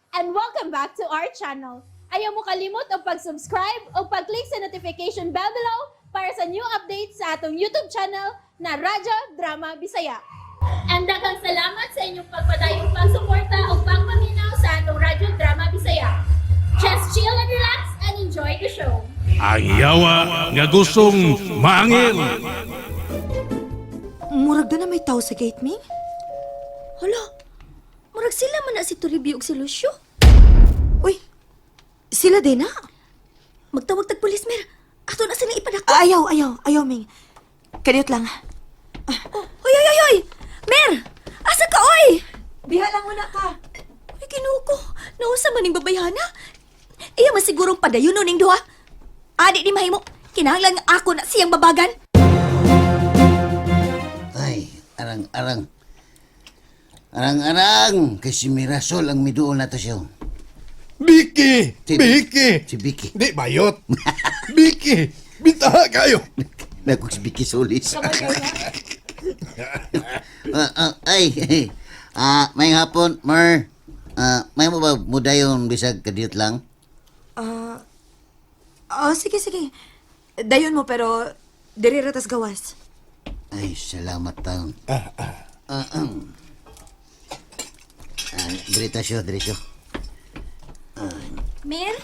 And welcome back to our channel. Ayaw mo kalimot og pag-subscribe o pag-click sa notification bell below para sa new updates sa atong YouTube channel na Radyo Drama Bisaya. And daghang salamat sa inyong pagpadayong pagsuporta o pagpaminaw sa atong Radyo Drama Bisaya. Just chill and relax and enjoy the show. Ang yawa nga gustong maangil. Murag doon na may tao sa gate, Ming. Hala, murag sila man na si Toribio ug si Lucio. Uy, sila din na. Magtawag tag pulis, Mer. Ato na sila ipadako. Ayaw, ayaw, ayaw, Ming. Kadiyot lang. Oh, oy, oy, oy, oy! Mer! Asa ka, oy? Diha lang muna ka. Ay, Ginoo ko. Nausa man ning babayhana. Iya man sigurong padayon ning duha. Adi ni mahimo. Kinahanglan nga ako na siyang babagan. Ay, arang-arang. Arang-arang! Kay si Mirasol ang miduol na to siya. Vicky! Vicky! Si Vicky. Di, bayot. Vicky! Bintaha kayo! Nagkog si Vicky Solis. Ay, ay. May hapon, Mer. May mo ba mudayon bisag kadiyot lang? Oh, sige, sige. Dayon mo, pero diri ra tas gawas. Ay, salamat taon. Ah, ah. Diri ta siya, diri siya. Mer,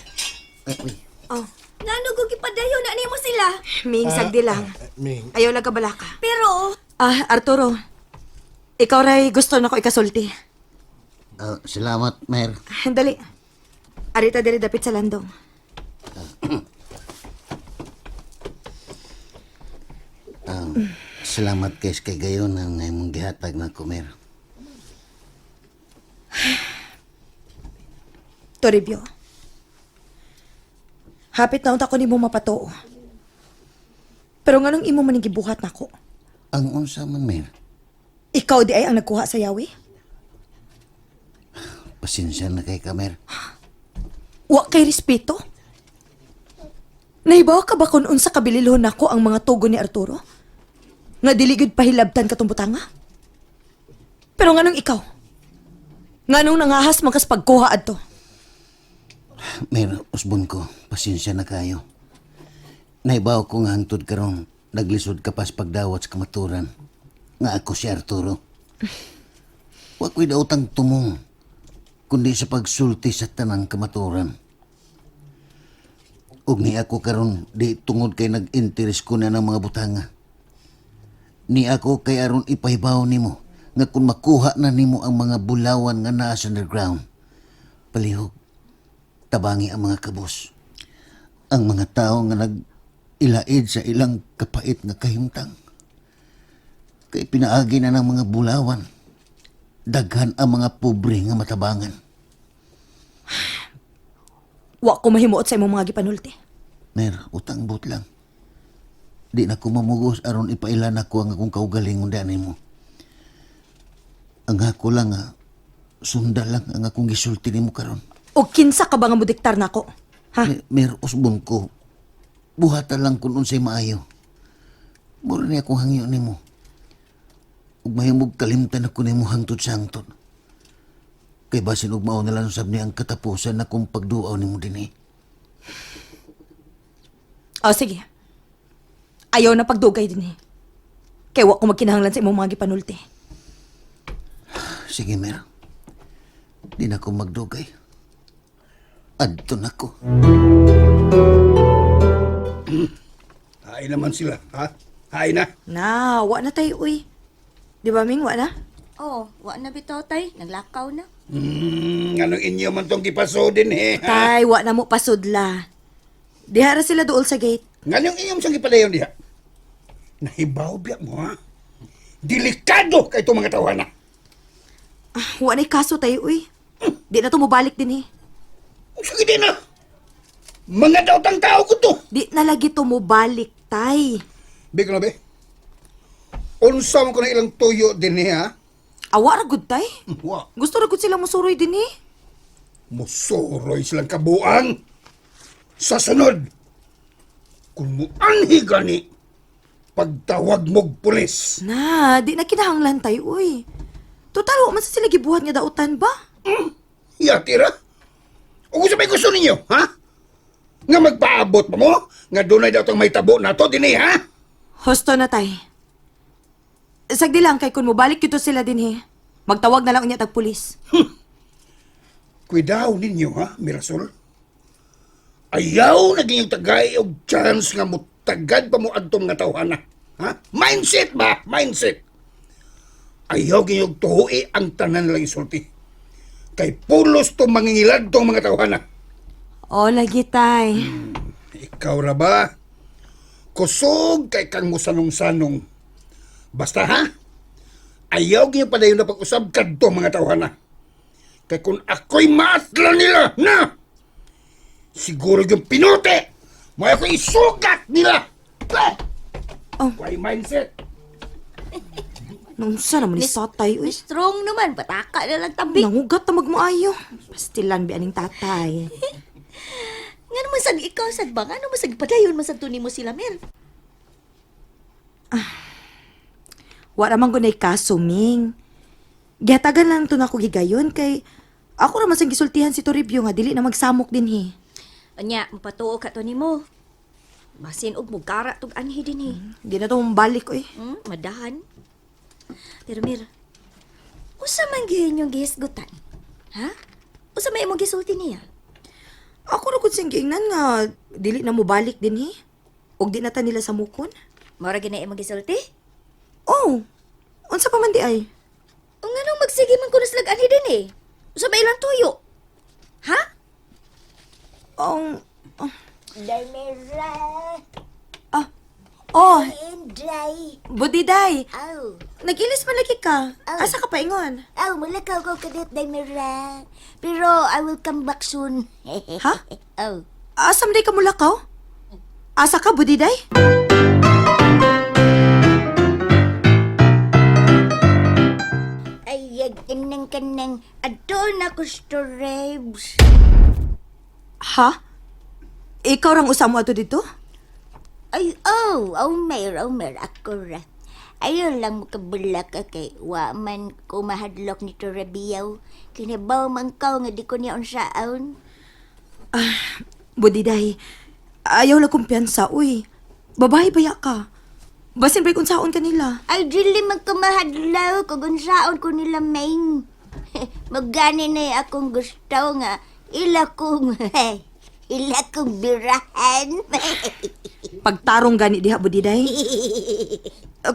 Ay, uy. Oh, ngano ko gipadayon na nimo sila? Ming, sagdi lang. Ming. Ayaw lang kabalaka. Pero Arturo. Ikaw ray gusto na ko ikasulti. Salamat, Mer. Dali. Arita diri dapit sa landong. Salamat kay kay gayon ang imong gihatag na ko, Mer. Toribio. Hapit na unta ko nimo mapatuo. Pero nganong imo man gibuhat nako? Ang unsa man, Mer. Ikaw di ay ang nagkuha sa yawi? Pasensya na kay ka, Mer. Wa kay respeto? Nahibaw ka ba kung unsa kabililhon nako ang mga tugon ni Arturo? Nga dili gyud pahilabtan katong butanga? Pero nganong ikaw? Nganong nangahas man kas pagkuha adto? Mer, usbon ko, pasensya na kayo. Naibaw ko nga hangtod karon, naglisod ka pas pagdawat sa kamaturan. Nga ako si Arturo. Wa ko'y daotang tumong, kundi sa pagsulti sa tanang kamaturan. Ug ni ako karon di tungod kay nag-interes ko na ng mga butanga. Ni ako kay aron ipahibaw nimo nga kung makuha na nimo ang mga bulawan nga naa sa underground, palihog tabangi ang mga kabos. Ang mga tao nga nag-ilaid sa ilang kapait nga kahimtang. Kay pinaagi na ng mga bulawan. Daghan ang mga pobre nga matabangan. Wa ko mahimuot sa imong mga gipanulti. Mer, utang but lang. Di na ko mamugos aron ipailan ako ang akong kaugalingon dani mo. Ang ako lang nga, sunda lang ang akong gisulti nimo karon. O kinsa ka ba nga modiktar nako? Ha? Mer, usbon ko. Buhatan lang kung unsay maayo. Mura niya akong hangyo nimo. Ug mahimog kalimtan ako nimo hangtod sa hangtod. Kay basin og mao na lang sab ni ang katapusan akong pagduaw nimo dinhi. O sige. Ayaw na pagdugay din eh. Kay wa ko magkinahanglan sa imong mga gipanulti. Sige, Mer. Di na ko magdugay. Adto na ko. Hain naman sila, ha? Hain na. Na, wa na tayo, uy. Di ba, Ming? Wa na? Oh, wa na bitaw tay, naglakaw na. Anong inyo man tong gipasodin, eh? Ha? Tay, wa na mo pasudla. Diha ra sila duol sa gate. Nganong iyong siyang gipadayon diha? Nahibaw biya mo, ha? Delikado kay itong mga tawana. Wa na'y kaso tayo, uy. Di na to mobalik din eh. Sige di na. Mga daotang tao ko to. Di na lagi to mobalik, tay. Big na, be. Unsa man ko na ilang tuyo din, eh, ha? Awa ra gud tay. Wa. Gusto ra gud sila musuroy din eh. Musuroy silang kabuang. Sa sunod, kung muanhi gani, pagtawag mog pulis. Na, di na kinahanglan tayo, uy. Total, wa man sa sila gibuhat nga dautan ba? Yatira. O kung may gusto ninyo, ha? Nga magpaabot pa mo? Nga dunay daw tong may tabo na to, dinhi, ha? Husto na, tay. Sagdi lang kay kun mobalik kito sila dinhi. Magtawag na lang unya tag pulis. Kuidaw ninyo, ha, Mirasol? Ayaw na ginyong tagay og chance nga mutagad pa mo adtong nga tawhana. Ha? Mindset ba? Mindset. Ayaw ginyong tuhui ang tanan lang isulti. Kay pulos to mangingilad tong mga tawhana. O, lagi, tay. Ikaw ra ba? Kusog kay kang musanong-sanong. Basta ha? Ayaw gyud padayon na pag-usab kadto mga tawhana. Kay kung ako'y maatla nila, na! Siguro yung pinute! May ako isugat nila! Ah! Oh. Why mindset? Nung sa naman ni satay, uy. Strong naman, pataka na lang tabi. Nangugat na magmaayo. Pastilan bi aning tatay. Nga naman sad ikaw sad ba? Nga naman sad padayon man sad to nimo sila Mer. Wala man gunay kaso, Ming. Gihatagan lang to nako gigayon kay ako ra man sang gisultihan si Toribio nga dili na magsamok dinhi. Anya, mapatuo ka to nimo. Basin og mugara tug anhi dinhi. Di na to mabalik oy. Madahan. Pero Mir, usa man gyud yung gihisgutan? Ha? Usa may imong gisulti niya? Ako ra gud siyang giingnan nga dili na mobalik dinhi. Ug di na ta nila samukon. Mora gyud na imong gisulti? Oh. Unsa pa man di ay? O nga nung magsige man kuno sila anhi dinhi. Usa may ilang tuyo? Ha? Ang Day Mera, ah. Oh, Inday. Budiday. Aw, Nagilis man lagi ka. Asa ka paingon? aw, mulakaw ko kadit Day Mera. Pero I will come back soon. Ha? Aw. Asa man day ka mulakaw? Asa ka, Budiday? Ay, kanang kanang adto na ko sa Rebs. Ha? Ikaw rang usa mo ato dito? Ay, oh, oh, Mer, oh, Mer, ako ra. Ayaw lang makabulak ka kay wa man ko mahadlok ni Torabiyaw. Kinabaw man ka nga di ko niya unsaon. Budiday, ayaw la kumpiyansa, uy. Babae baya ka. Basin ba'y unsaon kanila? Ay, dili man ko mahadlaw kung unsaon ko nila main. Magani na akong gusto nga ila kong ila kong birahan. Pagtarong gani diha, Budiday.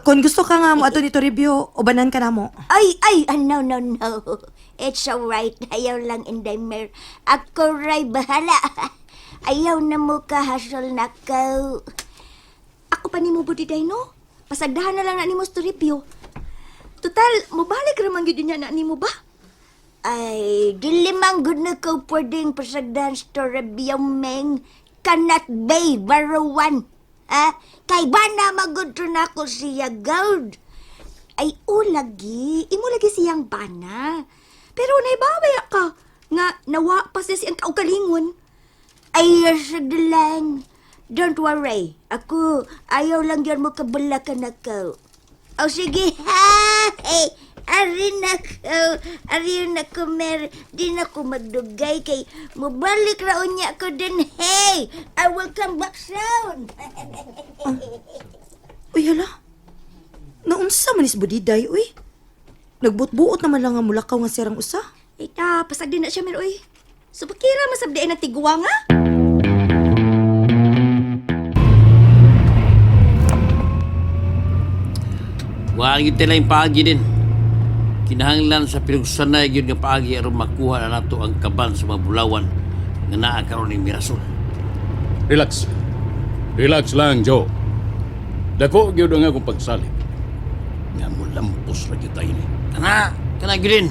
Kung gusto ka nga mo ato nito review, ubanan ka na mo. Ay, ay, ah, no, no, no. It's alright. Ayaw lang, Inday Mer. Ako ray bahala. Ayaw na mo kahasol na ko. Ako pa nimo budiday no? Pasagdahan na lang na nimo sa review. Total, mobalik ra man gyud niya na nimo ba? Ay, dili man gud na ko pwedeng pasagdahan sa Torabiyang Meng. Cannot be, barawan. Ha? Kay ba na magudto na ko siya, gold? Ay, o lagi. Imo lagi siyang bana. Pero naibawaya ka nga nawa pa siya siyang kaugalingon. Ay, lang. Don't worry. Ako, ayaw lang yun mo kabalakan ako. O sige, ha? Hey, ari na ko. Ari na ko, Mer. Di na ko magdugay kay mabalik ra unya ko din. Hey, I will come back soon. Uy, hala. Naunsa man is Budiday, uy. Nagbutbuot naman lang nga mulakaw nga sirang usa. Ay ta, pasagdi na siya mer oy. So pakira masabdi na tigwa nga. Wala gyud tayo yung paagi din. Kinahanglan sa pinagsanay gyud nga paagi aron makuha na nato ang kaban sa mga bulawan nga naa karon ning Mirasol. Relax. Relax lang, Joe. Dako gyud ang akong pagsalig. Nga mulampos ra gyud tayo ni. Kana, kana gyud din.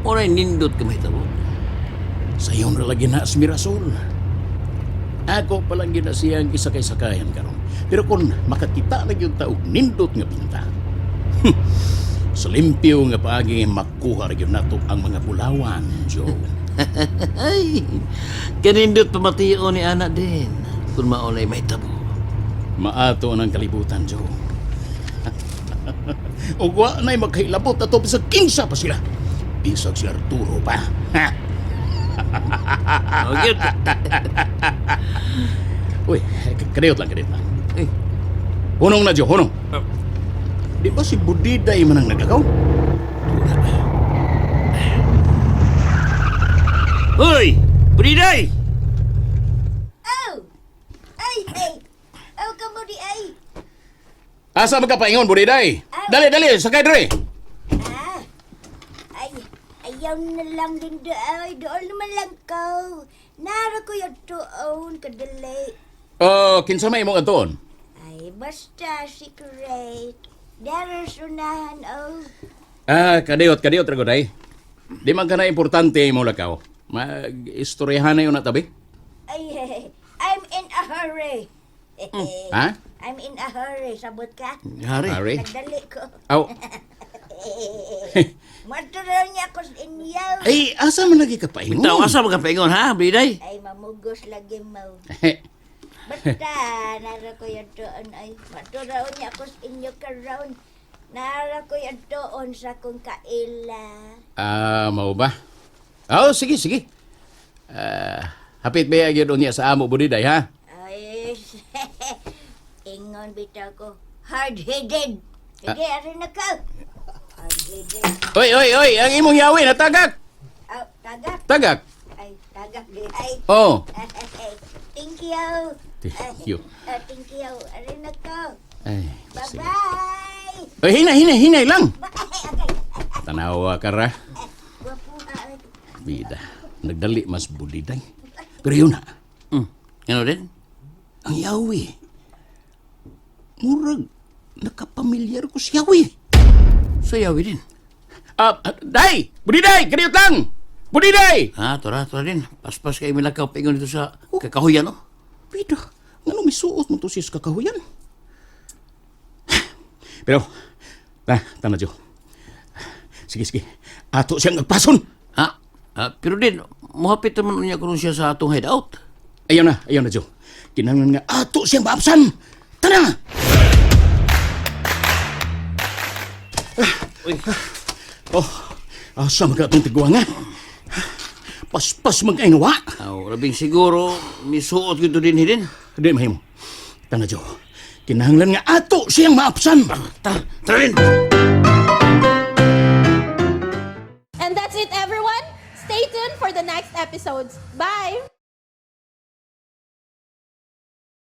Oray nindot ka mahitabo. Sayon ra lagi na si Mirasol. Ako pa lang gyud na siyang isakay-sakayan karon. Pero kung makakita na gyud ta og nindot nga pinta. Sa limpyo nga paagi makuha ra gyud nato ang mga bulawan, Joe. Ay, kanindot pamatiyo ni ana din. Kung maunay mahitabo. Maato ng kalibutan, Joe. Ug wa na'y magkailabot ato bisag kinsa pa sila. Bisag si Arturo pa. Ha? Oh, gyud. Uy, kadiyot lang, kadiyot lang. Eh, Hunong na, Joe, hunong. Di ba si Budiday man ang naglakaw? Hoy! Budiday! Oh! Ay, ay! Oh, kamo di ay! Asa magkapaingon, Budiday? Dali, dali, sakay dre. Ah! Ay, ayaw na lang din do. Ay, doon naman lang ko. Nara ko yung tuon, kadali. Oh, kinsa may imong adtoon? Ay, basta secret. Dara sunahan, oh. Ah, kadiyot, kadiyot ra day. Di man ka na importante imong lakaw. Mag-istoryahan na yun na tabi. Ay, I'm in a hurry. Ha? I'm in a hurry. Sabot ka? Hari. Hari. Nagdali ko. Aw. Maturaw niya ako sa inyo. Ay, asa man lagi ka paingon? Bitaw, asa magkapaingon ha, Budiday? Ay, mamugos lagi mo. Basta, nara ko yung tuon ay. Maturaw niya ako sa inyo karon. Nara ko yung tuon sa kong kaila. Ah, mao ba? Oh, sige, sige. Ah, hapit ba gyud unya sa amo Budiday ha? Ay, ingon bitaw ko. Hard-headed. Sige, arin na ka. Hard-headed. Oy, oy, oy, ang imong yawi natagak. Oh, tagak. Tagak. Ay, tagak di ay. Oh. Thank you. Thank you. Thank you. Arin na ka. Ay, sige. Bye-bye. Oy, hinay, hinay, hinay lang. Bye. Okay. Tanawa ka ra. Gwapo ka. Bida. Nagdali mas Budiday. Pero yun na, Ano din? ang yawi. Murag nakapamilyar ko si yawi. Sa yawi din. Ah, ah, day! Budiday! Kadiyot lang! Budiday! Ha, tura, tura din. Paspas kay milakaw paingon dito sa kakahuyan, no? Bida, ngano misuot mo to siya sa kakahuyan? Pero, ta, tama Jo. Sige, sige. Ato siyang agpason. Ha? Ah, pero din, muhapit naman niya kuno siya sa atong hideout. Ayaw na, Jo. Kinahanglan nga ato siyang maapsan. Tara! Uy, Oh, asa man ka atong tiguang nga? Paspas man kay nga. aw, labing siguro, misuot gyud to din hidin. Di mahimo. Tana, Jo. Kinahanglan nga ato siyang maapsan. Ta, tara din! And that's it, everyone. Stay tuned for the next episodes. Bye!